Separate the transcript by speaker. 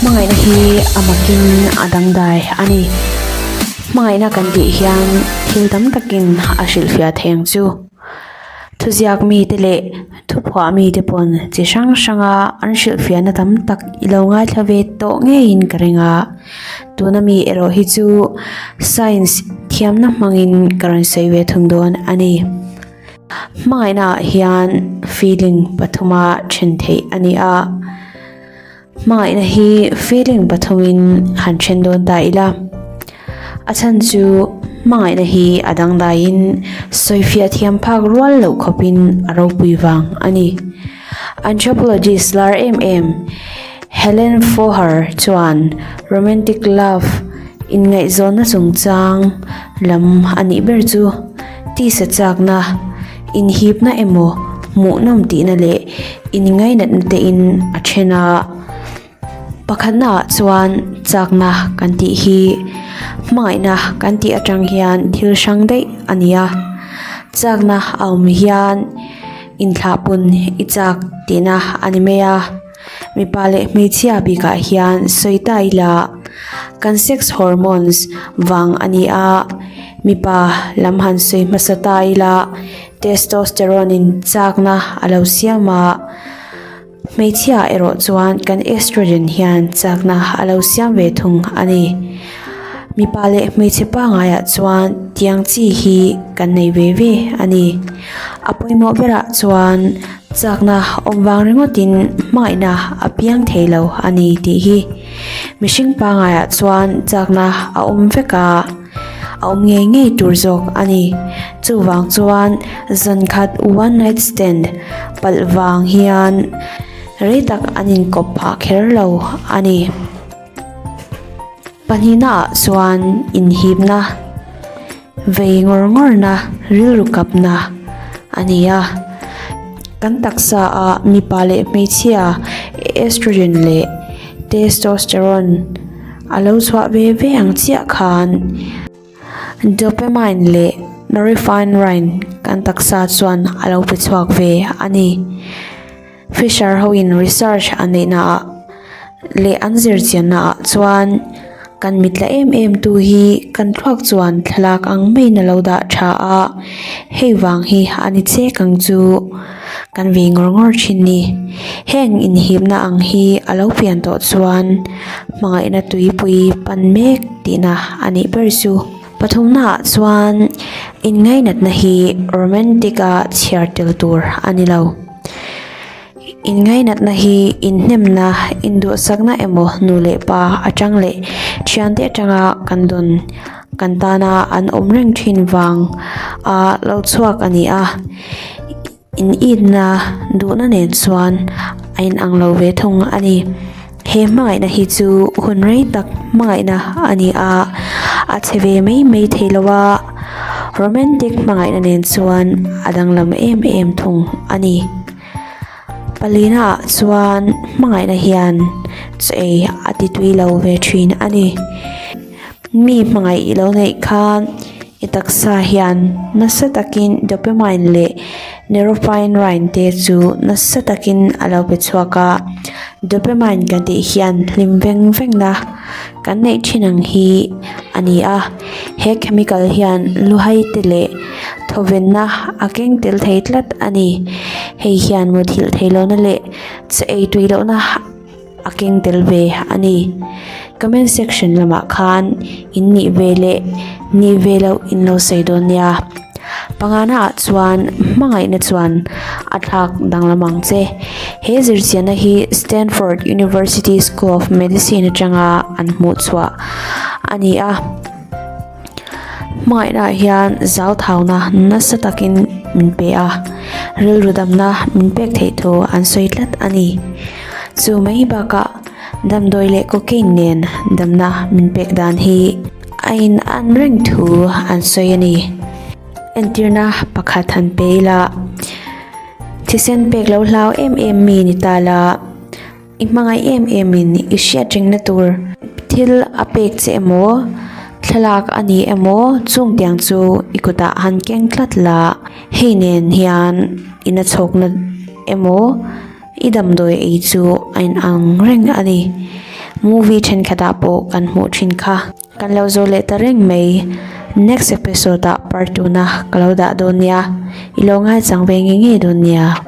Speaker 1: Hmangaihna hi a makin a dangdai a ni. Hmangaihna kan tih hian thil tam takin a hrilhfiah thei ang chu. Thuziak mite leh thuphuah mite pawn chi hrang hranga an hrilhfiahna tam tak i lo ngaithla ve tawh ngeiin ka ring a. Tuna mi erawh hi chu science thiamna hmangin ka rawn sawi ve thung dawn a ni. Hmangaihna ah hian feeling pathuma then theih a ni a. Hmangaihna hi feeling pathumin han then dawn ta ila. A chhan chu hmangaihna hi a dangdaiin sawifiah thiam phak rual loh khawpin a ropui vang a ni. Anthropologist lar em em Helen Foher chuan romantic love inngaihzawnna chungchang lam a nih ber chu tisa chakna, inhipna emaw hmuhnawm tihna leh inngainatna tein a then a. Pakhatnaah chuan chakna kan tih hi hmangaihna kan tih atang hian thil hrang daih a ni a, chakna a awm hian inthlahpun i chak tihna a ni mai a. Mipa leh hmeichhia bikah hian sawi ta ila kan sex hormones vang a ni a, mipa lam han sawi hmasa ta ila testosterone in chakna a lo siam a, hmeichhia erawh chuan kan estrogen hian chakna a lo siam ve thung a ni. Mipa leh hmeichhe pangaiah chuan tiang chi hi kan nei ve ve a ni. A pawimawh berah chuan chakna awm vang ringawtin hmangaihna a piang thei lo a ni tih hi mihring pangaiah chuan chakna a awm vek a, a awm ngei ngei tur zawk a ni. Chuvang chuan zan khat one night stand palh vang hian rei tak an inkawp phah kher lo a ni. Pahnihnaah chuan inhipna. Vei ngawr ngawrna rilru kapna a ni a, kan taksa ah mipa leh hmeichhia estrogen leh testosterone a lo chhuah ve ve ang chiah khan dopamine leh norepinephrine kan taksa chuan a lo pe chhuak ve a ni. Fisher hoin research an neihna ah leh an zirchianna ah chuan kan mitla em em tu hi kan thluak chuan thlalak ang maiin a lo dah tha a, hei vang hi a ni chek ang chu kan ve ngawr ngawr thin ni. Heng inhipna ang hi a lo pian tawh chuan hmangaihna tuipui pan mek tihna a nih ber chu. Pathumnaah chuan inngainatna hi romantic a chhiar tel tur a ni lo. Inngainatna hi inhnemna, induhsakna emaw nu leh pa atang leh thiante atanga kan dawn kan tana an awm reng thin vang a lo chhuak a ni a. Initna duhna nen chuan a inang lo ve thung a ni. He hmangaihna hi chu hun rei tak hmangaihna a ni a, a chhe ve mai mai thei lo a, romantic hmangaihna nen chuan a danglam em em thung a ni. Palina ah chuan hmangaihna hian chaw ei a ti tui lo ve thin a ni. Mi hmangaih i lo neih khan i taksa hian nasa takin dopamine leh norepinephrine te chu nasa takin a lo pe chhuak a. Dopamine kan tih hian hlim veng vengna kan neih thin ang hi a ni a. He chemical hian luhai te leh thawvenna a keng tel thei tlat a ni. Hei hian muthilh theih lohna leh chaw ei tui lohna. a keng tel ve a ni. Comment section lamah khan in nih ve leh nih ve loh in lo sawi dawn nia. Pangana ah chuan hmangaihna chuan a thlak danglam ang che. He zirchianna hi Stanford University School of Medicine atanga an hmuh chhuah a ni a. Hmangaihna ah hian zauthauna nasa takin min pe a, rilru damna min pek theih thu an sawi tlat a ni. Chu mai bakah damdawi leh cocaine nen damna min pek dan hi a in an reng thu an sawi a ni. Entirna pakhat han pe ila, thisen pek lo hlau em em mi ni ta la, I hmangaih em em in i hriat rengna tur thil a pek che emaw, thlalak a ni emaw chung tiang chu i kutah han keng tlat la, hei nen hian i na chhawkna emaw i damdawi ei chu a inang reng a ni. Movie thenkhatah pawh kan hmuh thin kha. Kan lo zawh leh ta reng mai. Next episode ah part 2 na ka lo dah dawn nia. I lo ngaichang ve nge nge dawn nia.